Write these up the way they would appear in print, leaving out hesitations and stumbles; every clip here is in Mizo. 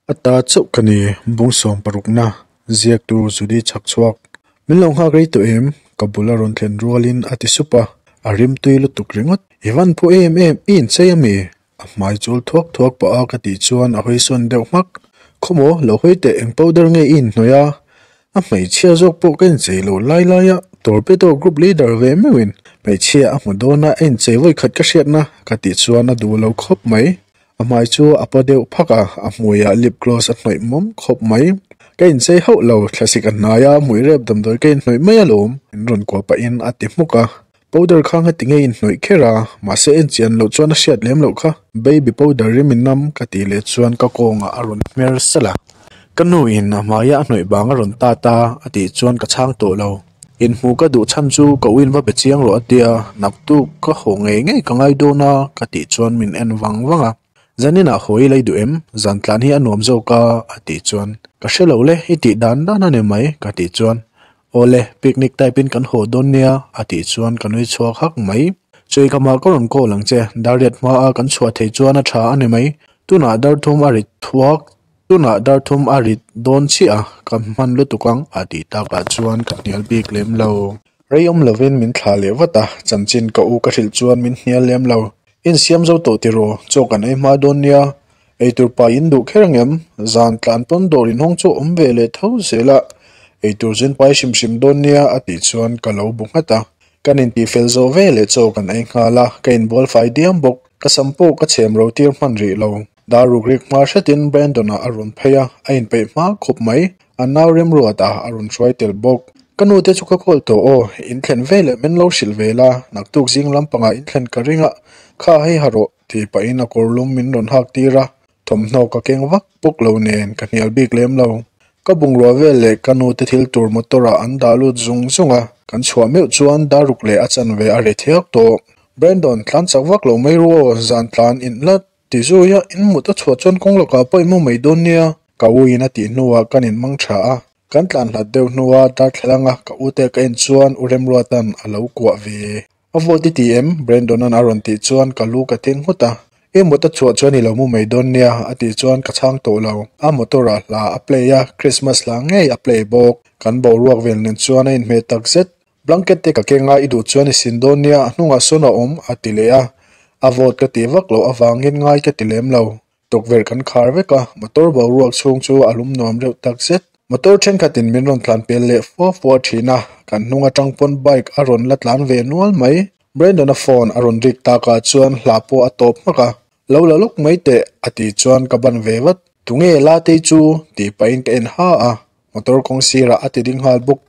A ta chauh ka ni, bung sawm parukna ziak tur Judy chhak chhuak. Min lo nghak rei tawh em? Ka bul a rawn thlen rualin a ti sup a, a rimtui lutuk ringawt. I van phu em em, i inchei ami? A hmai chul thuak thuak pah a ka tih chuan a hawi sawn deuh hmak. Khawmaw, lo hawi teh eng powder nge i inhnawih a? A hmeichhia zawk pawh ka inchei lo lai lai a, Torpedo group leader ve meuhin hmeichhia a hmu dawn a, a inchei vawi khat ka hriatna ka tih chuan a duh lo khawp mai. A hmai chu a paw deuh phak a, a hmuiah lip gloss a hnawih mawm khawp mai. Ka inchei hauh lo, thlasik a hnai a, hmui rep damdawi ka inhnawih mai alawm, min rawn kuah pahin a ti hmuk a. Powder kha nga ti nge inhnawih kher a, mahse en chian loh chuan a hriat lem loh kha. Baby powder rim in nam ka tih leh chuan ka kawngah a rawn hmer salh a. Ka nu in a hmaia a hnawih bang a rawn tat a, a tih chuan ka chhang tawh lo. Inhmuh ka duh chhan chu ka uin va be chiang rawh a tia, naktuk ka haw ngei ngei ka ngai dawn a ka tih chuan min en vang vang a. Zaninah haw i lei duh em? Zan tlan hi a nuam zawk a a tih chuan ka hre lo le, i tih dan dan a ni mai ka tih chuan Aw le, picnic type in kan haw dawn nia a tih chuan ka nui chhuak hak mai. Chawikhamah ka rawn call ang che, Darriat hmaa kan chhuah thei chuan a tha a ni mai. Tunah darthum a rit thuak Tunah darthum a rit dawn chiah a, ka hman lutuk ang a tih takah chuan ka hnial bik lem lo. Rei awm lovin min thlah leh vat a, chanchin ka u ka hrilh chuan min hnial lem lo. Insiam zo tawh tiraw, chaw kan ei hma dawn nia. Eitur pa in duh kher angem? Zan tlan pawn dawr inhawng chu awm ve leh tho zel a, eitur zin pai hrim hrim dawn nia a tih chuan ka lo bu nghat a. Kan intihfel zawh ve leh chaw kan ei nghal a, ka inbual fai diam bawk. Ka sam pawh ka chhem ro tir hman rih lo. Dar ruk rik hma hretin Brandon-a a rawn phei a, a inpeih hma khawp mai. A nau Remruata a rawn hruai tel bawk. Ka nu te chu ka call tawh aw, in thlen ve leh min lo hrilh ve la, naktuk zing lampangah in thlen ka ring a, kha hei ha rawh, tih pahin a kawr lum min rawn hak tir a, thawmhnaw ka keng vak bawk lo nen ka hnial bik lem lo. Ka bungrua vel leh ka nu te thil tur motor ah an dah lut zung zung a, kan chhuah meuh chuan dar ruk leh a chanve a ri thiak tawh. Brandon, tlan chak vak lo mai ru aw, zan tlan in la Ti zui a, in mut a chhuah chuan kawng lakah pawh i mu mai dawn nia, ka u in a tih hnuah kan in mang tha a, kan tlan hlat deuh hnua darthlalang a ka u te ka en chuan u Remruatan a lo kuah ve. A vawt i ti em? Brandon-a'n a rawn tih chuan ka lu ka thing nghut a, i mut a chhuah chuan i lo mu mai dawn nia a tih chuan ka chhang tawh lo. A motor ah hla a play a, Christmas hla ngei a play bawk. Kan boruak vel nen chuan a inhmeh takzet. Blanket te ka keng a, i duh chuan i sin dawn nia, a hnungah sawn a awm, a ti leh a. A vawt ka tih vak loh avangin ngai ka ti lem lo. Tukverh kan khar vek a, motor boruak chhung chu a lum nuam reuh tak zet. Motor thenkhatin min rawn tlan pel leh fua fua thin a, kan hnung atang pawn bike a rawn la tlan ve nual mai. Brandon-a phone a rawn rik takah chuan hla pawh a tawp hmak a, Lo la lawk mai teh, a tih chuan ka ban ve vat. Tunge Latei chu? tih pahin ka en ha a, motor kawng sirah a ti ding nghal bawk.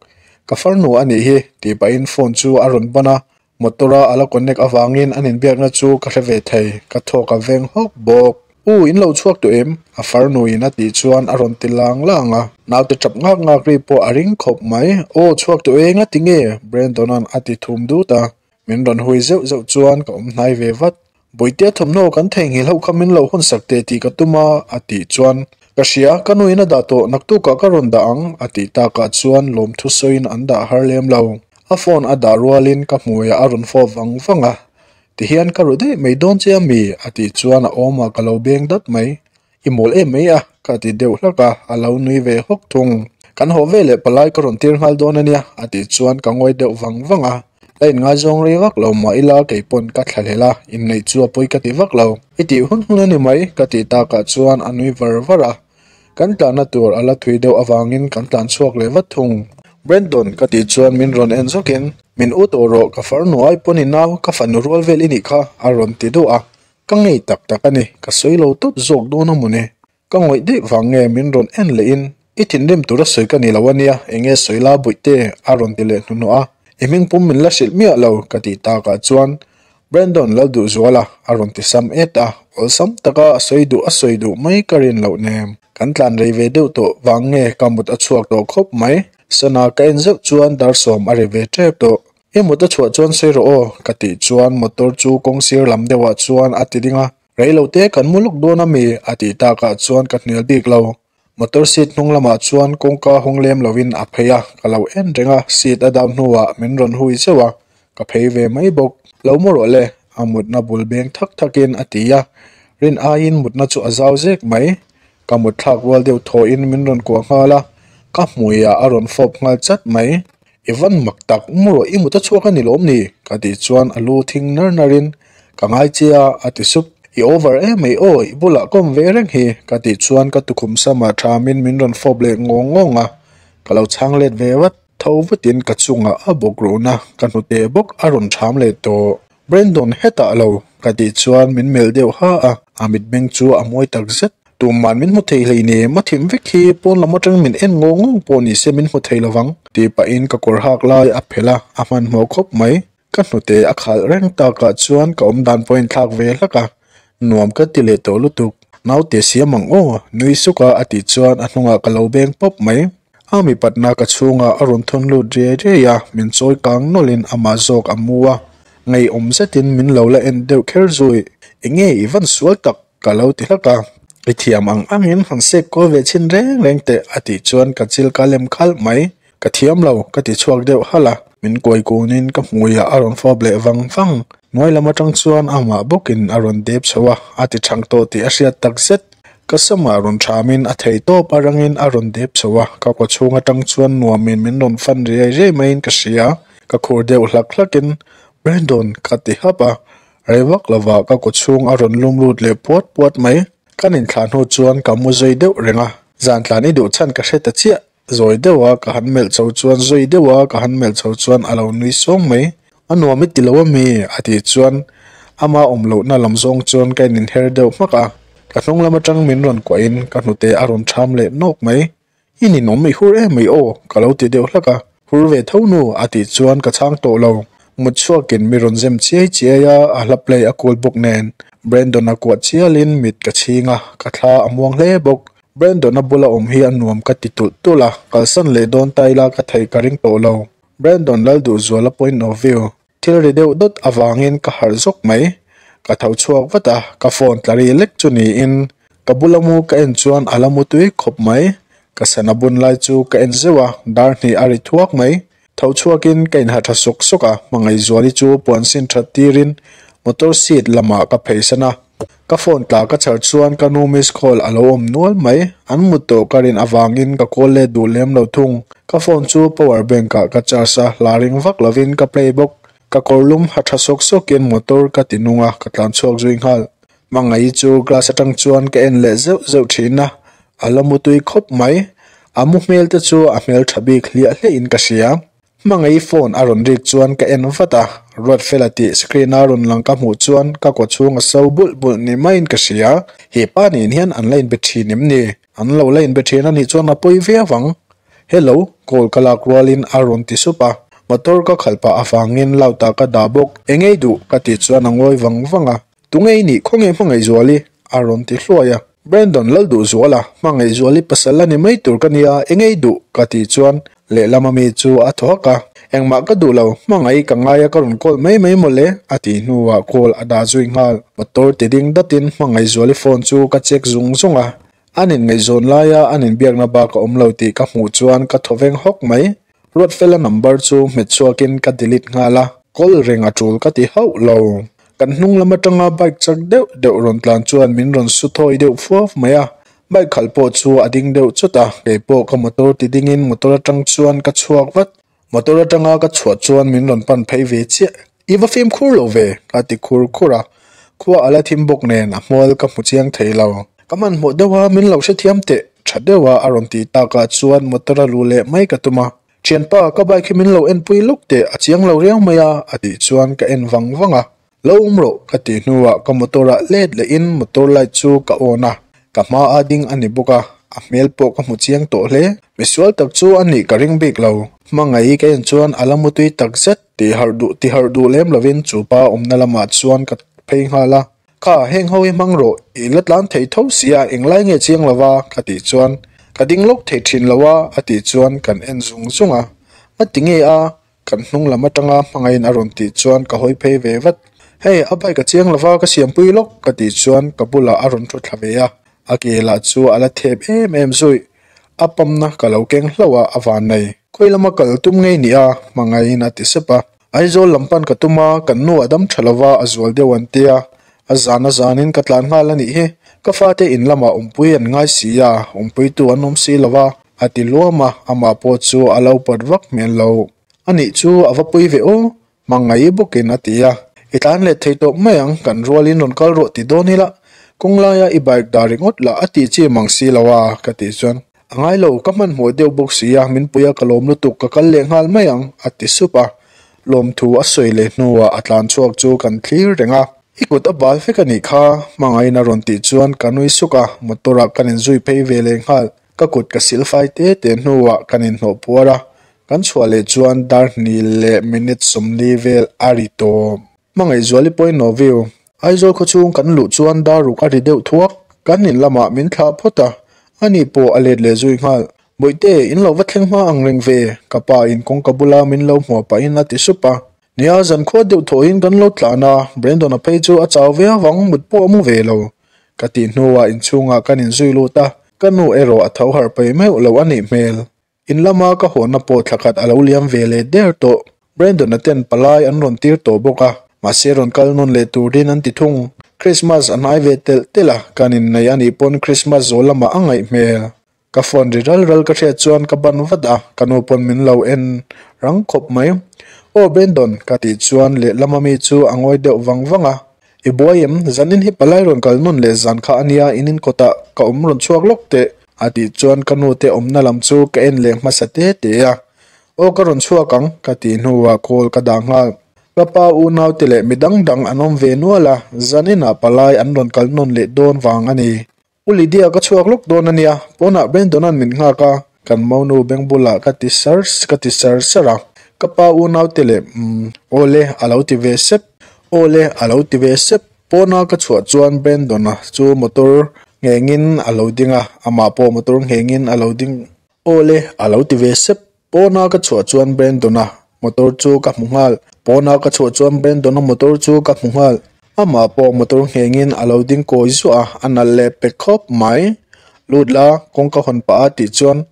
Ka farnu a nih hi, tih pahin phone chu a rawn ban a, motor a a la connect avangin an inbiakna chu ka hre ve thei, ka thawk a veng hawk bawk. U, in lo chhuak tawh em? A farnu in a tih chuan a rawn ti lang lang a, naute tap ngak ngak ri pawh a ring khawp mai. Aw, chhuak tawh e, ngati nge? Brandon-a'n a ti thum dut a, min rawn hui zeuh zeuh chuan ka awm hnai ve vat. Bawihtea thawmhnaw kan theihnghilh ho kha min lo hun sak teh tih ka tum a, a tih chuan, Ka hria, ka nuin a dah tawh, naktukah ka rawn dah ang, a tih takah chuan lawmthu sawiin an dah har lem lo. A phone a dah rualin ka hmuiah a rawn fawp vang vang a, Tihian ka ru daih mai dawn che a mi? a tih chuan a awmah ka lo beng dat mai. I mawl em mai a, ka ti deuh hlak a, a lo nui ve hawk thung. Kan haw ve leh palai ka rawn tir nghal dawn a nia, a tih chuan ka ngawi deuh vang vang a. La inngaizawng rei vak lo mah ila kei pawn ka thla hlel a, inneih chu a pawi ka ti vak lo. I tih hun hun a ni mai, ka tih takah chuan a nui var var a. Kan tlanna tur a la thui deuh avangin kan tlan chhuak leh vat thung. Brandon, ka tih chuan min rawn en zawkin, Min u tawh rawh, ka farnu ai pawn i nau, ka fanu rual vel i nih kha, a rawn ti duh a. Ka ngei tak tak a ni, ka sawi lo tawp zawk dawn a mawni. Ka ngawih daih vang nge min rawn en leh in, I thinrim tura sawi ka ni lo a nia, eng nge sawi la Bawihte? a rawn ti leh hnuhnawh a, I hming pum min la hrilh miah lo ka tih takah chuan Brandon Lalduhzuala a rawn ti sam et a, awlsam taka a sawi duh a sawi duh mai ka rin loh nem. Kan tlan rei ve deuh tawh vang nge ka mut a chhuak tawh khawp mai, sana ka en zeuh chuan dar sawm a ri ve tep tawh. I mut a chhuah chuan sawi rawh aw, ka tih chuan motor chu kawng sir lam deuhah chuan a ti ding a, Rei lo te kan mu lawk dawn a mi? a tih takah chuan ka hnial bik lo. Motor seat hnung lamah chuan kawngka hawng lem lovin a phei a, ka lo en reng a, seat a down hnuah min rawn hui zeuh a, ka phei ve mai bawk. Lo mu rawh le, a mutna bul beng thak thakin a ti a, rin aiin mutna chu a zau zek mai. Ka mut thlak rual deuh thawhin min rawn kuah nghal a, ka hmuiah a rawn fawp nghal chat mai. I van mak tak, mu rawh i mut a chhuak a ni lawm ni? Ka tih chuan a lu thing nar narin, Ka ngai che a, a ti sup. I over em mai aw, i bulah ka awm ve reng hi, ka tih chuan ka tukhum samah thamin min rawn fawp leh ngawng ngawng a, ka lo chhang let ve vat. Tho vatin ka chungah a bawk ruhna ka hnute bawk a rawn ṭham leh tawh. Brandon hetah lo ka tih chuan min melh deuh ha a, a mitmeng chu a mawi tak zet. Tumah min hmu thei hleinem, a thim vek hi pawn lam atang min en ngawng ngawng pawh ni se min hmu thei lovang tih pahin ka kawr hak lai a phelh a, a hmanhmawh khawp mai. Ka hnute a khalh reng takah chuan ka awmdan pawh a inthlak ve hlak a, nuam ka ti leh tawh lutuk. Naute siam ang aw, nui suk a a tih chuan a hnungah ka lo beng pawp mai. A mipatna ka chhungah a rawn thawn lut riai riai a, min chawi kang nawlhin amah zawk a mu a, ngeiawm zetin min lo la en deuh kher zui. Enge i van sual tak? Ka lo ti hlak a, I thiam ang angin han sek kawl ve chhin reng reng teh a tih chuan ka chil ka lem khalh mai. Ka thiam lo, ka ti chhuak deuh halh a, min kuai kunin ka hmuiah a rawn fawp leh vang vang. Hnuai lam atang chuan amah bawkin a rawn dep chho a, a ti thang tawh tih a hriat tak zet. Ka samah rawn thamin a thei tawp a rangin a rawn dep chho a, ka kawchhung atang chuan nuamin min rawn fan riai riai maiin ka hria. Ka khur deuh hlak hlakin, Brandon, ka ti hap a, Rei vak lovah ka kawchhung a rawn lum lut leh puat puat mai. Kan inthlah hnu chuan ka mu zui deuh reng a, zan tlan i duh chhan ka hre ta chiah. Zawi deuha ka han melh chho chuan zui deuha ka han melh chho chuan a lo nui sawng mai. A nuam i ti lo ami? a tih chuan ama awm lohna lam zawng chuan ka ininher deuh hmak a. Ka hnung lam atang min rawn kuahin ka hnute a rawn ṭham leh nawk mai. I ninawm i hur em mai aw ka lo ti deuh hlak a, hur ve tho nu a tih chuan ka chhang tawh lo. Mut chhuakin mi rawn zem chiai chiai a, a hla play a kual bawk nen. Brandon-a kuah chialin mit ka chhing a, ka thla a muang hle bawk. Brandon-a bula awm hi a nuam ka ti tulh tulh a, kalsan leh dawn ta ila ka theih ka ring tawh lo. Brandon Lalduhzuala point of view. Thil ri deuh dawt avangin ka harh zawk mai. Ka tho chhuak vat a, ka phone tla ri lek chu niin ka bula mu ka en chuan a la mu tui khawp mai. Ka sana bun lai chu ka en zeuh a, dar hnih a ri thuak mai. Tho chhuakin ka inha tha sawk sawk a, Hmangaihzuali chu puan sin that tirin motor seat lamah ka pheisan a. Ka phone tla ka chhar chuan ka nu miss call a lo awm nual mai. An mut tawh ka rin avangin ka call let duh lem lo thung. Ka phone chu power bank ah ka charge a, hla ring vak lovin ka play bawk. Ka kawr lum ha tha sawk sawkin motor ka ti nung a, ka tlan chhuak zui nghal. Hmangaih chu glass atang chuan ka en leh zeuh zeuh thin a, a la mutui khawp mai. A mu hmel te chu a hmel tha bik hliah hliah in ka hria. Hmangaih phone a rawn rik chuan ka en vat a, Ruatfela tih screen a rawn lang ka hmuh chuan ka kaw chhung a so bulh bulh ni maiin ka hria. He pa nen hian an la inbe thin em ni? An lo la inbe thin a nih chuan a pawi viau ang. Hello, call ka lak rualin a rawn ti sup a, motor ka khalh pah avangin loud ah ka dah bawk. Engei duh? ka tih chuan a ngawi vang vang a. Tunge i nih khawnge Hmangaihzuali? a rawn ti hluai a. Brandon Lalduhzuala, Hmangaihzuali pasal a ni mai tur ka nia, enge i duh? ka tih chuan lehlam ami chu a thaw hak a. Engmah ka duh lo, Hmangaih ka ngai a ka rawn call mai mai mawle a tih hnuah call a dah zui nghal. Motor ti ding datin Hmangaihzuali phone chu ka check zung zung a. An inngaihzawn laia an inbiakna bak a awm lo tih ka hmuh chuan ka thaw veng hawk mai. Ruatfela number chu hmet chhuakin ka delete nghal a, call reng a tul ka ti hauh lo. Kan hnung lam atanga bike chak deuh deuh rawn tlan chuan min rawn su thawi deuh fuaf mai a, bike khalh pawh chu a ding deuh chut a, keipawh ka motor ti dingin motor atang chuan ka chhuak vat. Motor atanga ka chhuah chuan min rawn pan phei ve chiah, I va fimkhur lo ve, ka ti khur khur a, khua a la thim bawk nen a hmual ka hmu chiang thei lo. Ka hmanhmawh deuh a, min lo hrethiam teh, tha deuh a a rawn tih takah chuan motor a luh leh mai ka tum a. Thianpa, ka bike hi min lo enpui lawk teh, a chiang lo riau mai a, a tih chuan ka en vang vang a. Lo awm rawh, ka tih hnuah ka motor ah let lehin motor light chu ka on a, ka hma a ding a ni bawk a, a hmel pawh ka hmu chiang tawh hle. Misual tak chu a nih ka ring bik lo. Hmangaih ka en chuan a la mutui tak zet. Tih harh duh ti harh duh lem lovin chu pa awmna lamah chuan ka phei nghal a, Kha, heng ho hi hmang rawh, i la tlan thei tho sia, englai nge chiang lova? ka tih chuan, Ka ding lawk thei thin lo a, a tih chuan kan en zung zung a. A ti nge a, kan hnung lam atanga hmangaiin a rawn tih chuan ka hawi phei ve vat. Hei, a bike a chiang lova, ka siampui lawk, ka tih chuan ka bulah a rawn thu thla ve a, a ke lah chu a la thep em em zui. A pamna ka lo keng hlauh a, a van nei. Khawi lama kal tum ngei ni a, hmangaiin a ti sep a. Aizawl lam pan ka tum a, kan nu a dam tha lova a zual deuh an tia. A zan a zanin ka tlan nghal a nih hi. Ka fate in lamah awmpui an ngai si a, awmpuitu an awm si lo va, a ti luam a, amah pawh chu a lo pawt vak hmel lo. Anih chu a va pui ve aw, hmangaih bawkin a ti a. I tlan let thei tawp mai ang, kan rualin rawn kal rawh ti dawn ila, kawng laia i bike dah ringawt lah a tih chi mang si lo a, ka tih chuan, A ngai lo, ka hmanhmawh deuh bawk si a, min pui a ka lawm lutuk, ka kal leh nghal mai ang, a ti sup a. Lawmthu a sawi leh hnuah a tlan chhuak chu kan thlir reng a. I kut a bal vek a nih kha, hmangain a rawn tih chuan ka nui suk a, motor ah kan inzui phei ve leh nghal. Ka kut ka sil fai te te hnuah kan inhnawh puar a, kan chhuah leh chuan dar hnih leh minute 40 vel a ri tawp. Hmangaihzuali point of view, Aizawl khawchhung kan luh chuan dar ruk a ri deuh thuak, kan in lamah min thlah phawt a, ani pawh a let leh zui nghal. Bawihte, in lo va thleng hma ang reng ve, ka pa in kawngka bula min lo hmuah pahin a ti sup a. Nia, zankhua deuh thawhin kan lo tlan a, Brandon-a phei chu a chau ve avang mut pawh a mu ve lo. Ka tih hnuah inchhungah kan inzui lut a, ka nu erawh a tho harh peih meuh lo a nih hmel. In lama ka hawnna pawh thla khat a lo liam ve leh der tawh. Brandon-a ten palai an rawn tir tawh bawk a, mahse rawn kal nawn leh turin an ti thung. Christmas a hnai ve telh telh a, kan inneih a nih pawn Christmas zawl lamah a ngaih hmel. Ka phone ri ral ral ka hriat chuan ka ban vat a, ka nu pawn min lo en rang khawp mai. Aw Brandon ka tih chuan lehlam ami chu a ngawi deuh vang vang a. I buai em? Zanin hi palai rawn kal nawn leh zan kha a nia, in inkawtah ka awm rawn chhuak lawk teh a tih chuan ka nu te awmna lam chu ka en leh hmasa te te a. Aw ka rawn chhuak ang ka tih hnuah call ka dah nghal. Ka pa unau te leh midang dang an awm ve nual a, zaninah palai an rawn kal nawn leh dawn vang a ni. U Lydia ka chhuak lawk dawn a nia, pawnah Brandon-a'n min nghak a, kan monu beng bulah ka ti sar ka ti sar sar a, ka pa unaute leh umm awle a lo ti ve sep, awle a lo ti ve sep, pawna ka chhuah chuan Brandon-a chu motor nghengin a lo ding a, amah pawh motor nghengin a lo ding awle a lo ti ve sep, pawna ka chhuah chuan Brandon-a motor chu ka hmu nghal, pawna ka chhuah chuan Brandon-a motor chu ka hmu nghal. Amah pawh motor nghengin a lo ding kawi zuah a, a nalh leh pe khawp mai. Lut la, kawngka hawn pah a tih chuan,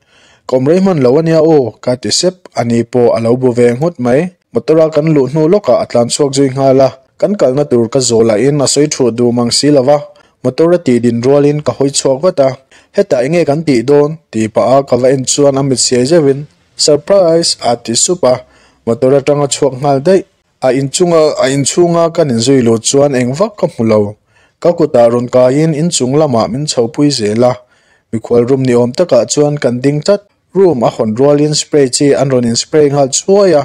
Ka awm rei hman lo a nia aw, ka ti sep. Ani pawh a lo bu ve nghut mai. Motor a kan luh hnu lawkah a tlan chhuak zui nghal a, kan kalna tur ka zawh lahin a sawi thuh duh mang si lo va. Motor a tih din rualin ka hawi chhuak vat a, Hetah enge kan tih dawn? tih pah a ka va en chuan a mit siai zeuhin, Surprise! a ti sup a, motor atang a chhuak nghal daih. A inchunga a inchhunga kan inzui luh chuan eng vak ka hmu lo. Ka kutah rawn kaiin inchung lamah min chhopui zel a. Mikhual room ni awm takah chuan kan ding tlat. Room a hawn rualin spray chi an rawn in spray nghal chuai a.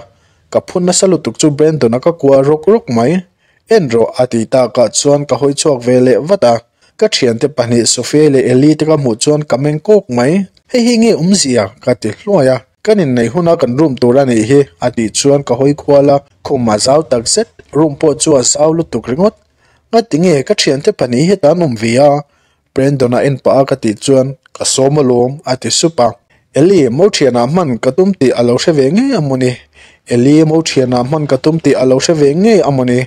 Ka phun nasa lutuk chu Brandon-a ka kuah rawk rawk mai. En rawh a tih takah chuan ka hawi chhuak ve leh vat a. Ka thiante pahnih Sophia leh Ellie te ka hmuh chuan ka meng kawk mai. Hei hi nge awmzia? ka ti hluai a. Kan inneih huna kan room tur a nih hi a tih chuan ka hawi khual a, khum a zau tak zet, room pawh chu a zau lutuk ringawt. Ngati nge ka thiante pahnih hi tan awm ve a? Brandon a en pah a ka tih chuan ka sawm alawm a ti sup a. Ellie, mo thianah hman ka tum tih a lo hre ve ngei a mawni? Ellie, mo thianah hman ka tum tih a lo hre ve ngei a mawni?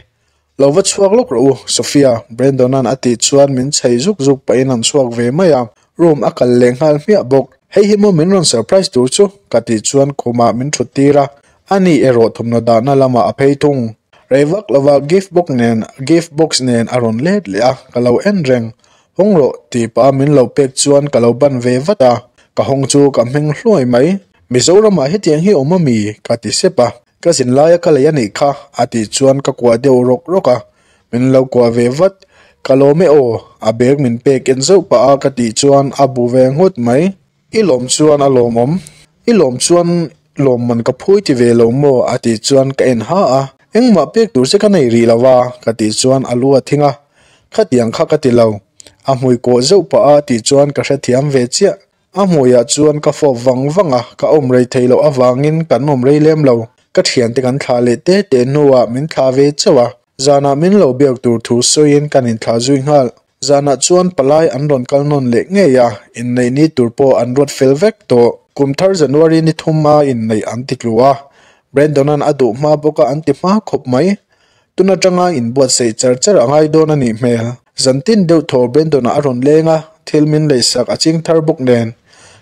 Lo va chhuak lawk rawh u, Sophia, Brandon-a'n a tih chuan min chhei zuk zuk pahin an chhuak ve mai a, room a kal leh nghal hmiah bawk. Hei hi maw min rawn surprise tur chu? ka tih chuan khumah min thut tir a, ani erawh thawmhnaw dahna lamah a phei thung. Rei vak lova gift box nen gift box nen a rawn let leh a, ka lo en reng. Hawng rawh tih pah a min lo pek chuan ka lo ban ve vat a, ka hawng chu ka hming hluai mai. Mizoramah hetiang hi awm ami? ka ti sep a. Ka zin laia ka lei a nih kha a tih chuan ka kuah deuh rawk rawk a, min lo kuah ve vat. Ka lawm e aw, a bag min pek en zeuh pah a ka tih chuan a bu ve nghut mai. I lawm chuan a lawmawm, i lawm chuan lawmman ka phui ti ve lo maw a tih chuan ka en ha a, engmah pek tur che ka nei rih lo a ka tih chuan a lu a thing a, khatiang kha ka ti lo, a hmui kawh zeuh pah a tih chuan ka hrethiam ve chiah. A hmuiah chuan ka fawp vang vang a, ka awm rei thei loh avangin kan awm rei lem lo. Ka thiante kan thlah leh te te hnuah min thlah ve chauh a, zanah min lo biak tur thu sawiin kan inthlah zui nghal. Zanah chuan palai an rawn kal nawn leh ngei a, inneih ni tur pawh an ruat fel vek tawh. Kum thar January ni thum a inneih an ti tlu a, Brandon-a'n a duh hma bawk a an ti hma khawp mai. Tun atanga inbuatsaih char char a ngai dawn a nih hmel. Zantin deuh thaw Brandon-ah a rawn leng a, thil min leisak a ching thar bawk nen.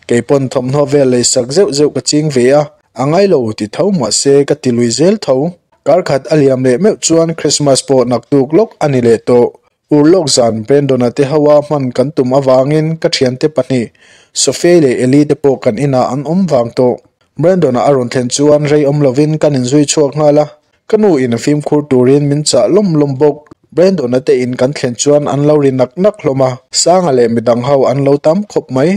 Kei pawn thawmhnaw vel leisak zeuh zeuh ka ching ve a, a ngai lo ti tho mahse ka ti lui zel tho. Kar khat a liam leh meuh chuan Christmas pawh naktuk lawk a ni leh tawh. Urlawk zan Brandon-a te hoa hman kan tum avangin ka thiante pahnih Sophia leh Ellie te pawh kan inah an awm vang tawh. Brandon-a a rawn thlen chuan rei awm lovin kan inzui chhuak nghal a, ka nu in fimkhur turin min chah lawm lawm bawk. Brandon-a te in kan thlen chuan an lo ri nak nak hlawm a, Sanga leh midang ho an lo tam khawp mai.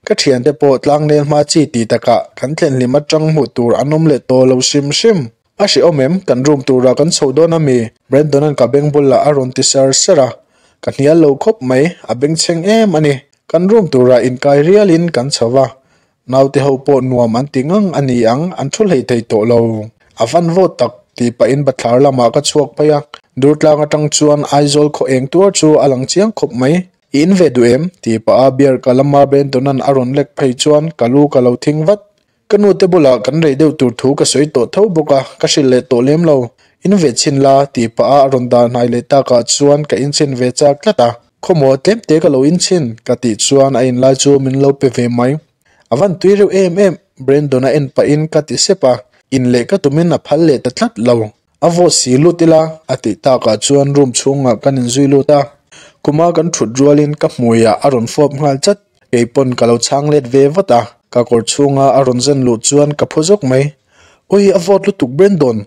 Ka thiante pawh tlangnel hma chi ti takah kan thlen hlim atang hmuh tur an awm leh tawh lo hrim hrim. A hrehawm em? Kan room turah kan chhoh dawn a mi? Brandon-a'n ka beng bulah a rawn ti sar sar a. Ka hnial lo khawp mai, a bengchheng em a ni. Kan room turah inkai rialin kan chho va. Naute ho pawh nuam an ti ngang a ni ang, an thu hlei thei tawh lo. A van vawt tak, tih pahin bathlar lamah ka chhuak phei a. Durtlang atang chuan Aizawl khaw eng tuar chu a lang chiang khawp mai. I in ve duh em? tih pah a beer ka lama Brandon-a'n a rawn lek phei chuan ka lu ka lo thing vat. Ka nu te bulah kan rei deuh tur thu ka sawi tawh tho bawk a, ka hrilh leh tawh lem lo. In ve chhin la, tih pah a a rawn dah hnai leh takah chuan ka inchhin ve chak tlat a. Khawmaw tlem te ka lo inchhin, ka tih chuan a inlai chu min lo pe ve mai. A van tui reuh em em, Brandon a en pahin ka ti sep a, in leh ka tumin a phal leh ta tlat lo. A vaw si lut ila, a tih takah chuan room chhungah kan inzui lut a. Khuma kan thut rualin ka hmuiah a rawn fawp nghal chat. Kei pawn ka lo chhang let ve vat a, ka kawr chhunga a rawn zen luh chuan ka phu zawk mai. Ui, a vawt lutuk Brandon!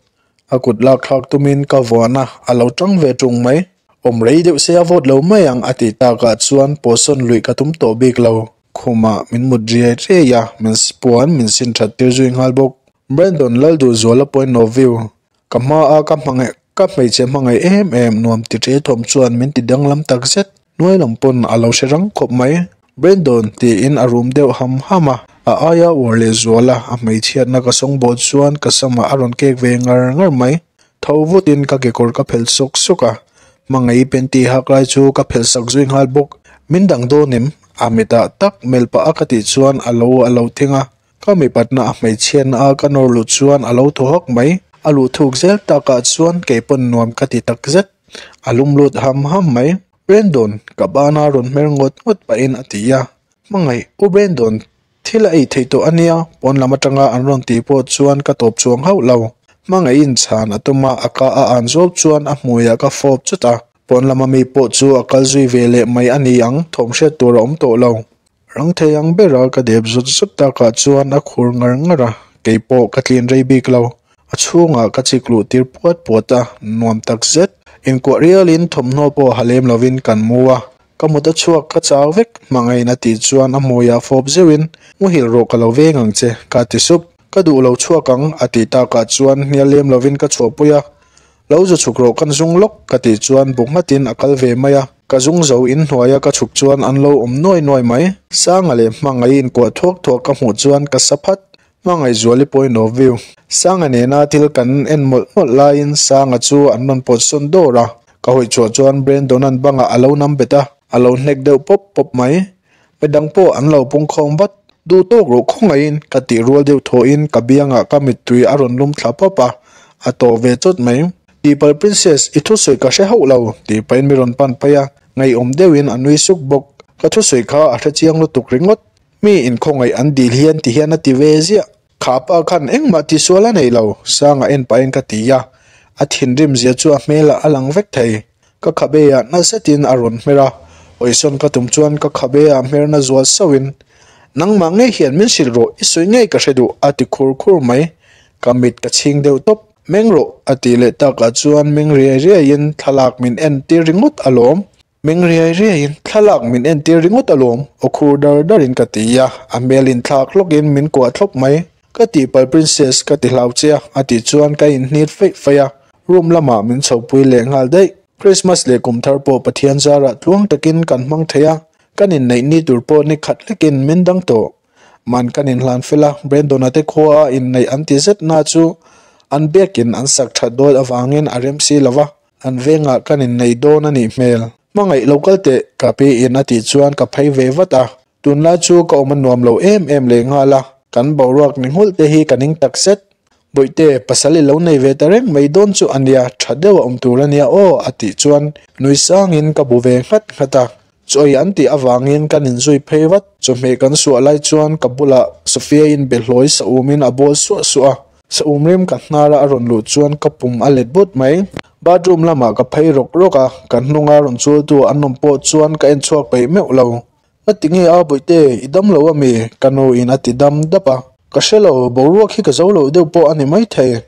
A kut lak thlak tumin ka vuan a, a lo tang ve tung mai. Awm rei deuh se a vawt lo mai ang a tih takah chuan pawhsawn luih ka tum tawh bik lo. Khumah min mut riai riai a, min puan min sin that tir zui nghal bawk. Brandon Lalduhzuala point of view, Ka hma a ka hmangaih ka hmeichhe hmangaih em em nuam ti ṭe thawm chuan min ti danglam tak zet. Hnuai lam pawn a lo hre rang khawp mai. Brandon tiin a rum deuh ham ham a, a aia uar leh zual a, a hmeichhiatna ka sawngbawl chuan ka samah a rawn kek ve ngar ngar mai. Tho vutin ka kekawr ka phelh sawk sawk a, hmangaih panty hak lai chu ka phelh sak zui nghal bawk. Min dang dawn em? A mitah tak melh pah a ka tih chuan a lo a lo thing a. Ka mipatna a hmeichhiatna a ka nawr luh chuan a lo thaw hawk mai. A luh thuk zel takah chuan kei pawn nuam ka ti tak zet. A lum lut ham ham mai. Brandon, ka bana rawn hmer ngawt ngawt pahin a ti a. Hmangaih, U Brandon, thil a ei theih tawh a nia, pawn lam atanga an rawn tih pawh chuan ka tawp chuang hauh lo. Hmangaihin chhan a tum a, a ka a an zawp chuan a hmuiah ka fawp chut a. Pawn lama mi pawh chu a kal zui ve leh mai a ni ang, thawm hriat tur a awm tawh lo. Rang thei ang bera ka dep zut zut takah chuan a khur ngar ngar a, kei pawh ka tlin rei bik lo. A chhungah ka chik luh tir puat puat a, nuam tak zet. Inkuah rialin thawmhnaw pawh ha lem lovin kan mu a, ka mut a chhuak ka chau vek, hmangaihna tih chuan a hmuiah fawp zeuhin, Muhil rawh ka lo veng ang che, ka ti sup. Ka duh lo chhuak ang, a tih takah chuan hnial lem lovin ka chhuahpui a, Lo zu chhuk rawh kan zung lawk ka tih chuan bu nghatin a kal ve mai a, ka zung zo in hnuaia ka chhuk chuan an lo awm nuai nuai mai. Sanga leh Hmangaih inkuah thuak thuak ka hmuh chuan ka sa phat, Hmangaih Zuali point of view. Sanga nena thil kan en mawlh mawlh laiin Sanga chu an rawn pawt sawn dawr a, ka hawi chhuah chuan Brandon-a'n bangah a lo nam bet a, a lo hnek deuh pawp pawp mai. Midang pawh an lo pungkhawm vat. Duh tawk ruh khawngaihin ka tih rual deuh thawhin ka biangah ka mittui a rawn lum thla pawp a, a tawh ve chawt mai. Tihpalh Princess, i thusawi ka hre hauh lo, tih pahin mi rawn pan phei a, ngeiawm deuhin a nui suk bawk. Ka thusawi kha a hre chiang lutuk ringawt. Mi inkhawngaih an dil hian ti hian a ti ve ziah. Kha pa khan engmah tisual a nei lo, Sanga en pahin ka ti a, a thinrim zia chu a hmelah a lang vek thei. Ka khabe ah na zetin a rawn hmer a, hawisawn ka tum chuan ka khabe ah hmer na zual sauhin, Nangmah ngei hian min hrilh rawh, i sawi ngei ka hre duh, a ti khur khur mai. Ka mit ka chhing deuh tawp. Meng rawh, a tih leh takah chuan meng riai riaiin thlalak min en tir ringawt alawm. Meng riai riaiin thlalak min entir ringawt alawm, aw khur dar darin ka ti a, a hmel inthlak hlawkin min kuah thlawp mai. Ka tihpalh Princess ka ti hlau che a, a tih chuan ka inhnit feih feih a, room lamah min chhopui leh nghal daih. Christmas leh kum thar pawh Pathian zarah tluang takin kan hmang thei a, kan inneih ni tur pawh ni khat hlekin min dang tawh. Man kan inhlan fel a, Brandon-a te khua a inneih an ti zet na chu an biakin an sak that dawn avangin a rem si lo va. An vengah kan innei dawn a nih hmel. Hmangaih lo kal teh, ka pi in a tih chuan ka phei ve vat a. Tunlai chu ka awm a nuam lo em em leh nghal a, kan boruak ni nghulh te hi ka ning tak zet. Bawihte, pasal i lo nei ve ta reng mai dawn chu a nia, tha deuh a awm tur a nia aw, a tih chuan nui sangin ka bu ve nghat nghat a. Chawi an tih avangin kan inzui phei vat. Chawhmeh kan suah lai chuan ka bulah Sophia-in behlawi saum in a bawl suah suah a. Saum rim ka hnara a rawn luh chuan ka pum a let but mai. Bathroom lamah ka phei rawk rawk a, ka hnunga rawn chultu an awm pawh chuan ka en chhuak peih meuh lo. Ngati nge a Bawihte, i dam lo ami? Ka nu in a ti dam dap a. Ka hre lo, boruak hi ka zo lo deuh pawh a ni maithei.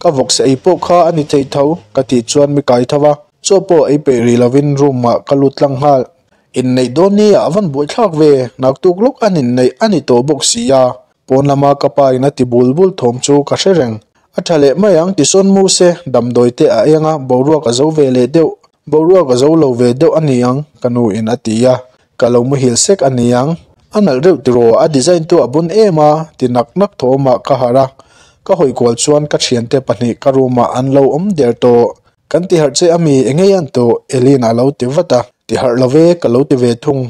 Ka vawksa ei pawh kha a ni thei tho, ka tih chuan mi kai tho a, chaw pawh ei peih rih lovin room ah ka lut tlang nghal. Inneih dawn ni ah van buaithlak ve, naktuk lawk an inneih a ni tawh bawk si a. Pawn lama ka pa in a ti bul bul thawm chu ka hre reng. A tha leh mai ang tisawn mu se, damdawi te a eng a, boruak a zo ve leh deuh. Boruak a zo lo ve deuh a ni ang, ka nu in a ti a. Ka lo muhil sek a ni ang. A nalh reuh tiraw, a design tu a bun em a, ti nak nak thawmah ka harh a. Ka hawi kual chuan ka thiante pahnih ka room ah an lo awm der tawh. Kan ti harh che ami, eng nge an tawh? Elin a lo ti vat a. Ti harh lo ve, ka lo ti ve thung.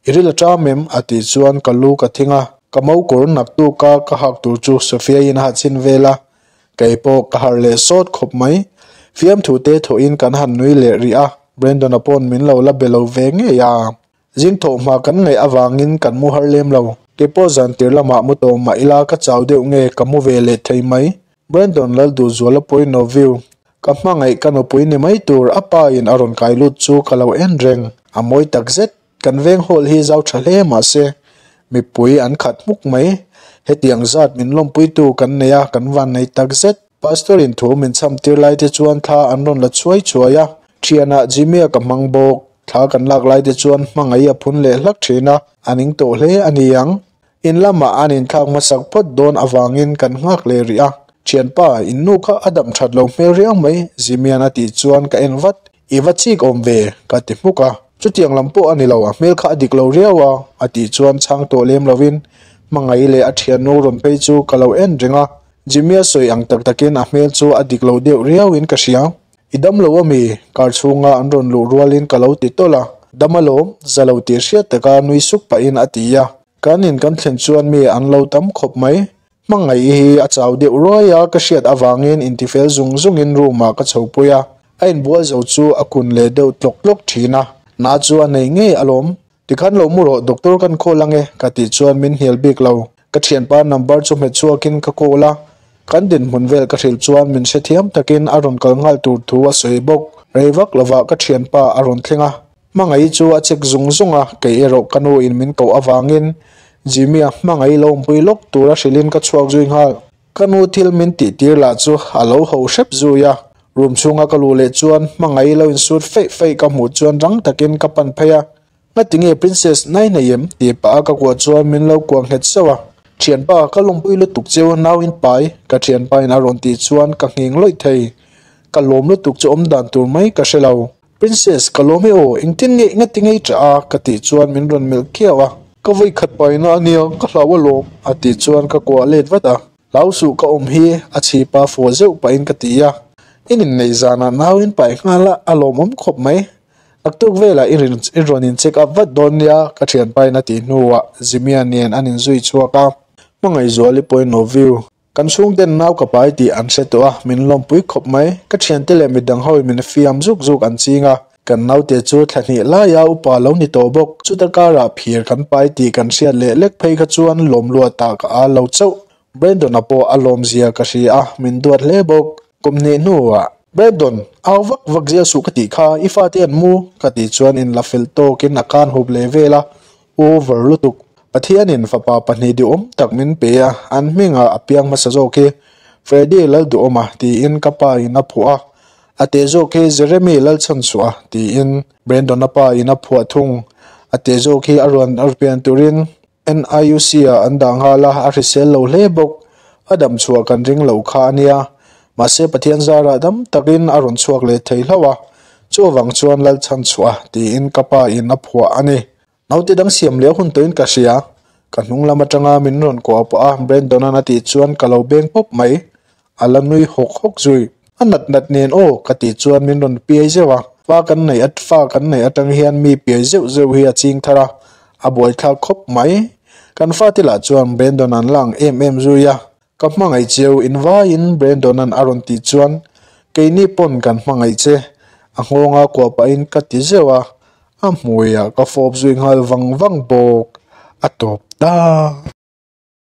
I ril a ṭam em? A tih chuan ka lu ka thing a, ka mo kawr naktuk a ka hak tur chu Sophia-in a ha chhin vel a, kei pawh ka harh leh sawt khawp mai. Fiamthu te thawhin kan han nui leh rih a, Brandon-a pawn min lo la be lo ve ngei a. Zing thawh hma kan ngaih avangin kan mu har lem lo. Kei pawh zan tir lamah mu tawh mah ila ka chau deuh nge ka mu ve leh thei mai. Brandon Lalduhzuala point of view, Ka hmangaih ka nupui ni mai tur a pa in a rawn kai lut chu ka lo en reng. A mawi tak zet, kan veng hall hi zau tha hle mahse mipui an khat hmuk mai. Hetiang zat min lawmpuitu kan nei a, kan van nei tak zet. Pastor in thu min chham tir lai te chuan thla an rawn la chhuai chhuai a, thianah Jimmy-a ka hmang bawk. Thla kan lak lai te chuan hmangaih a phun leh hlak thin a, a ning tawh hle a ni ang. In lamah an inthlak hmasak phawt dawn avangin kan nghak leh rih a, Thianpa, in nu kha a dam that lo hmel riang mai, Zimian a tih chuan ka en vat. I va chik awm ve, ka ti hmuk a. Chutiang lam pawh a ni lo, a hmel kha a dik lo riau a, a tih chuan chhang tawh lem lovin Hmangaih leh a thiannu rawn phei chu ka lo en reng a. Jimmy-a sawi ang tak takin a hmel chu a dik lo deuh riauin ka hria. I dam lo ami? Car chhunga an rawn luh rualin ka lo ti tawlh a. Dam alawm, za lo tih hriat taka nui suk pahin a ti a. Kan in kan thlen chuan mi an lo tam khawp mai. Hmangaih hi a chau deuh ruai a, ka hriat avangin intifel zung zungin room ah ka chhopui a. A inbual zo chu a kun leh deuh tlawk tlawk thin a. Na chu a nei ngei alawm. Tikhan lo mu rawh, doctor kan call ange ka tih chuan min hnial bik lo. Ka thianpa number chu hmet chhuakin ka call a, kan dinhmun vel ka hrilh chuan min hrethiam takin a rawn kal nghal tur thu a sawi bawk. Rei vak lovah ka thianpa a rawn thleng a, hmangaih chu a check zung zung a, kei erawh ka nu in min koh avangin Jimmy-a hmangaih lo awmpui lawk tura hrilhin ka chhuak zui nghal. Ka nu thil min tih tir lah chu a lo ho hrep zui a, room chhunga ka luh leh chuan hmangaih lo insut feih feih ka hmuh chuan rang takin ka pan phei a, Ngati nge Princess nai nei em? tih pah a ka kuah chuan min lo kuah nghet sauh a, Thianpa ka lawmpui lutuk cheu nau in pai ka thianpa in a rawn tih chuan ka nghing lawih thei, ka lawm lutuk chu awm dan tur mai ka hre lo. Princess, ka lawm e aw, engtin nge ngati ngei ṭah a? ka tih chuan min rawn melh kiau a. Ka vawi khat paina a nia, ka hlau alawm, a tih chuan ka kuah let vat a. Hlau suh ka awm hi, a chhipa fua zeuh pahin ka ti a. In inneih zanah nau in pai nghal a, a lawmawm khawp mai. Naktuk velah i rawn in check up vat dawn nia, ka thianpain a tih hnuah Jimmy-a nen an inzui chhuak a. Hmangaihzuali point of view. Kan chhungten nau ka pai tih an hre tawh a, min lawmpui khawp mai. Ka thiante leh midang ho in min fiam zuk zuk an ching a, kan naute chu thla hnih laia upa lo ni tawh bawk. Chuta karah phir kan pai tih kan hriat leh lek phei kha chuan lawm luatah ka al lo chauh. Brandon-a pawh a lawmzia ka hria a, min duat hle bawk. Kum hnih hnuah, Brandon, au vak vak zel suh ka tih kha, i fate an mu? ka tih chuan inla fel tawkin a kan hup leh vel a, Over lutuk. Pathianin fapa pahnih duhawm tak min pe a, an hmingah a piang hmasa zawk hi Freddy Lalduhawma tiin ka pa in a phuah a, a teh zawk hi Jeremy Lalchhanchhuah tiin Brandon-a pa in a phuah thung. A teh zawk hi a rawn pian turin NIUC ah an dah nghal a, a hrisel lo hle bawk. A dam chhuah kan ring lo kha a nia. Mahse Pathian zarah dam takin a rawn chhuak leh thei hlauh a, chuvang chuan Lalchhanchhuah tiin ka pa in a phuah a ni. Naute dang siam leh hun tawhin ka hria. Ka hnung lam atanga min rawn kuah pawh a, Brandon-a'n a tih chuan ka lo beng pawp mai. A la nui hawk hawk zui. A nat nat nen aw ka tih chuan min rawn piai zeuh a. Fa kan neih at fa kan neih atang hian mi piai zeuh zeuh hi a ching thar a, a buaithlak khawp mai. Kan fate lah chuan Brandon-a'n la ang em em zui a. Ka hmangaih cheu in vaiin Brandon-a'n a rawn tih chuan keini pawn kan hmangaih che, a nghawnga kuah pahin ka ti zeuh a, a hmuiah ka fawp zui nghal vang vang bawk, a tawp ta.